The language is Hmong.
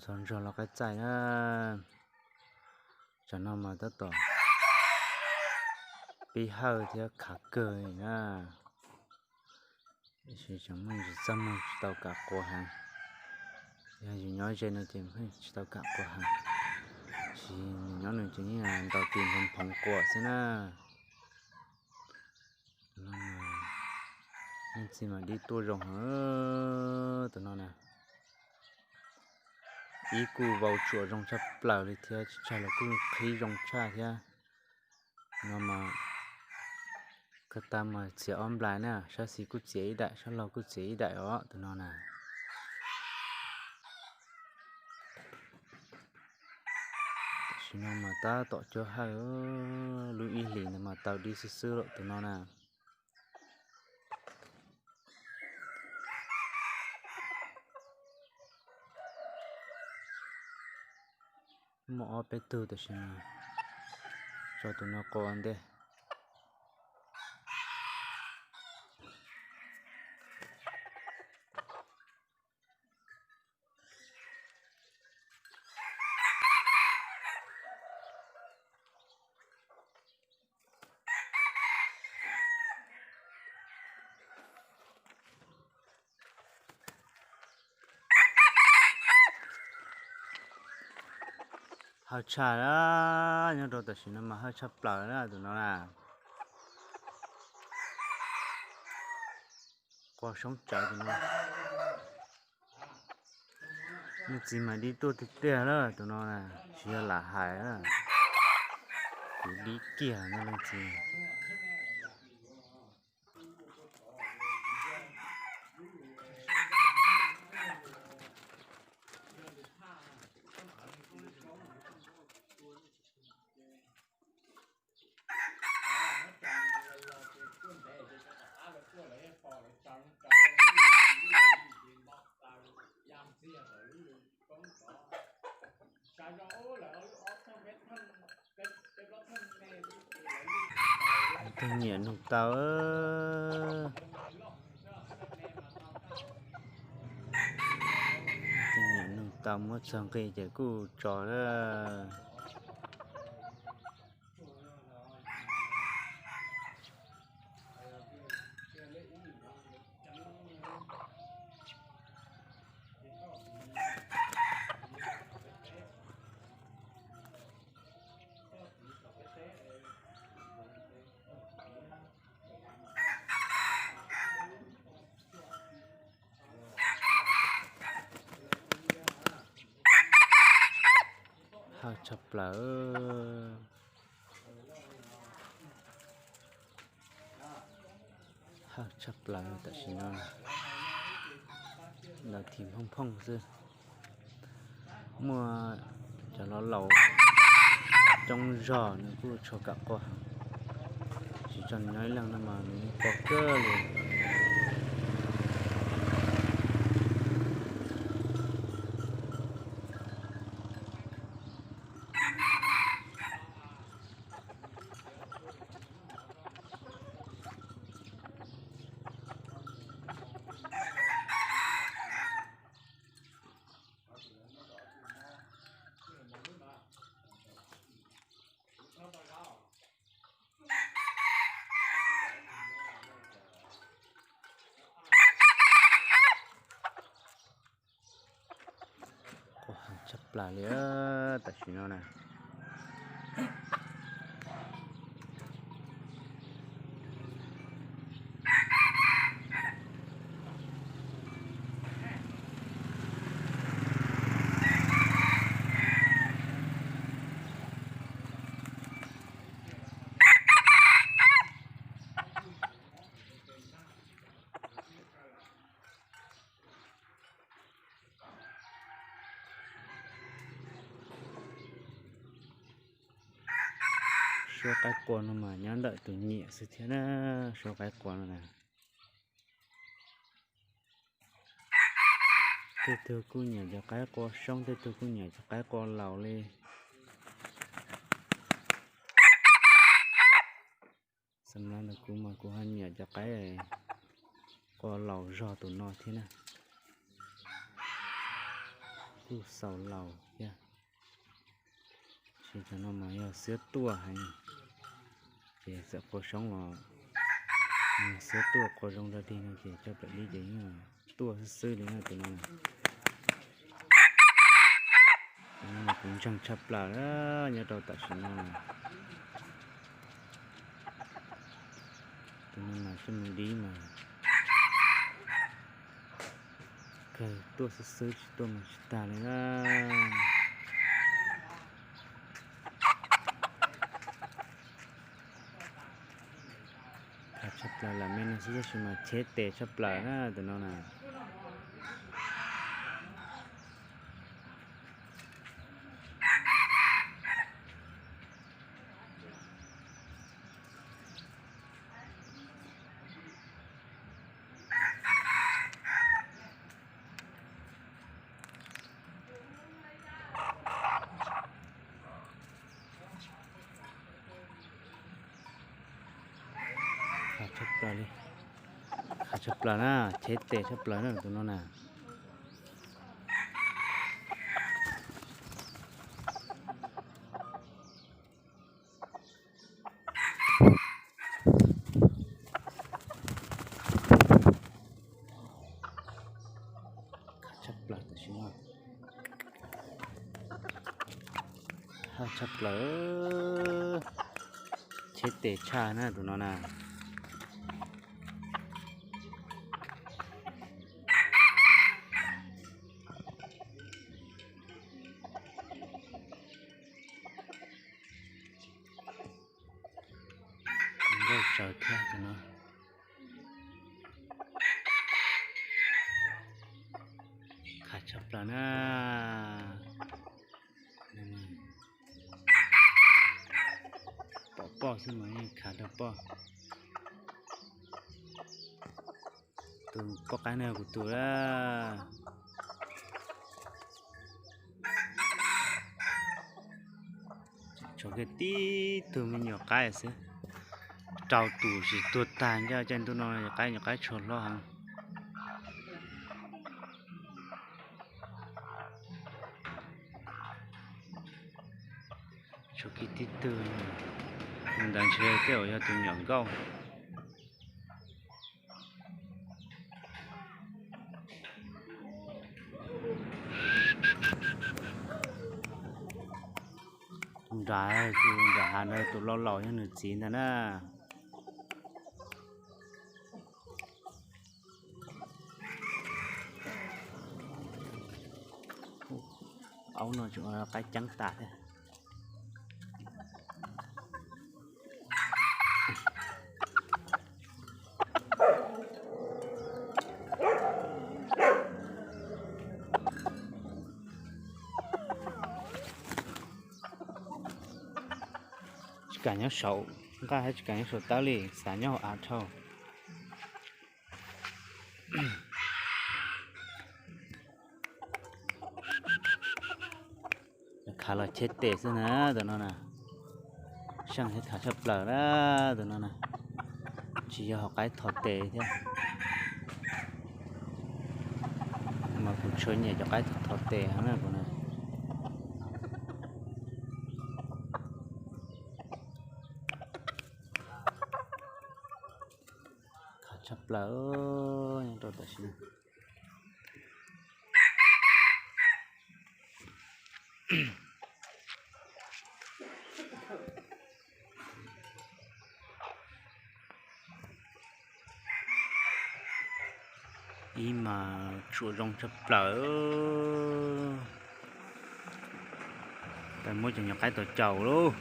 Tau ntog los qaib txaij na. Tsam no mas tab tom pib hawj thiab khav kawg li na. Tiam sis tseem muaj ntsis txaj muag tsis tau kam qua heev. Yog yus nyob ze no ces pheej tsis tau kam qua heev. Tiam sis nws nyob nws ces yeej ntaus tis nphoov phoov quas xwb na. Leej txiv mas dib tuaj zoo heev tus no na. Ib kuj vau tsuam zoo tshaj plaws li thiab, tshav los kuj qhib zoo tshaj thiab. No mas, ko taw mas txiav ob nplais na, sab xis kuj txiav ib daim, sab laug kuj txiav ib daim os tus no na. Tam sim no mas tab tom cuab hawj, lub ib hlis ntawd mas taw dib xwb xwb lawm tus no na. Muaj ob peb tug tam sim no, tso tus no qua ntej. Hawj tshaj na, nyob rau tam sim no mas hawj tshaj plaws na tus no na. Qua soob tsawv tus no. Leej txiv mas dib tuaj tiag tiag lawm tus no na, tsis yog lam hais, kuv dib kiag na leej txiv. Tus nyiam nug tau, tus nyiam nug tau muab txog nqi ces kuj tso na. Hawj tshaj plaws. Hawj tshaj plaws tam sim no, ntaus thim phooj phooj xwb. Muaj cov laus laus coob zog nws kuj tsis kam qua, tsis tso nws nyob ib leeg no mas nws yeej qua kawg li. Qua heev tshaj plaws li tam sim no na. Suab qaib qua no mas nyob ntawm tus nyiam xwb thiab na, suab qaib qua no na. Tej tug kuj nyiam cov qaib qua soob, tej tug kuj nyiam cov qaib qua laus li. Xam las ntawm kuv mas kuv ho nyiam cov qaib qua laus zog tus no thiab na. Tub xaus laus thiab. Tab sis cov no mas yog xiab tuaj heev, ces txawm qua soob los xiab tuaj qua zoo dog dig no ces coj plam dib ces yeej tuaj xwb xwb li na tus no. Tus no mas kuv ntseeg tshaj plaws nyob rau tam sim no. Tus no mas coj mus dib mas kawg tuaj xwb xwb tsis tuaj mas tsis tag li na. Khav tshaj plaws lam me no xwb tab sis mas cheb tes tshaj plaws na tus no na. Khav tshaj plaws li, khav tshaj plaws na, cheb tes tshaj plaws na tus no na. Khav tshaj plaws tam sim no, khav tshaj plaws, cheb tes tshaj na tus no na. Nkauj tsawv thiab tus no. Khav tshaj plaws na. Pom poj xwb mas yeej khav tau poj. Tus poj qaib no kuv tus a. Tshuav kiag tib tug me nyuam qaib xwb, rau tus tsis tuag tag nco caij ntuj no, nyuam qaib, nyuam qaib tshuav hlob heev. Tshuav kiag tib tug, tus ntawd ntshe tej zaum yog tus nyuam nkauj. Tus nram, tus nram hav ntawd tus laus laus yog nws txiv ntag na. Aub no tseem qaib ceeb tas thiab. Tsis kam nyob saum nqaj thiab tsis kam nyob saum tawb li, xav nyob hauv av dhau. Khav los cheb tes xwb na tus no na. Seej thiab khav tshaj plaws na tus no na. Tsis yog hauv qaib thov tes thiab. Mas kuv tshua nyiam cov qaib thov tes heev na kuv na. Khav tshaj plaws nyob rau tam sim no. Ib mas tsuam zoo tshaj plaws. Peb muab cov nyuam qaib tau caum lauj.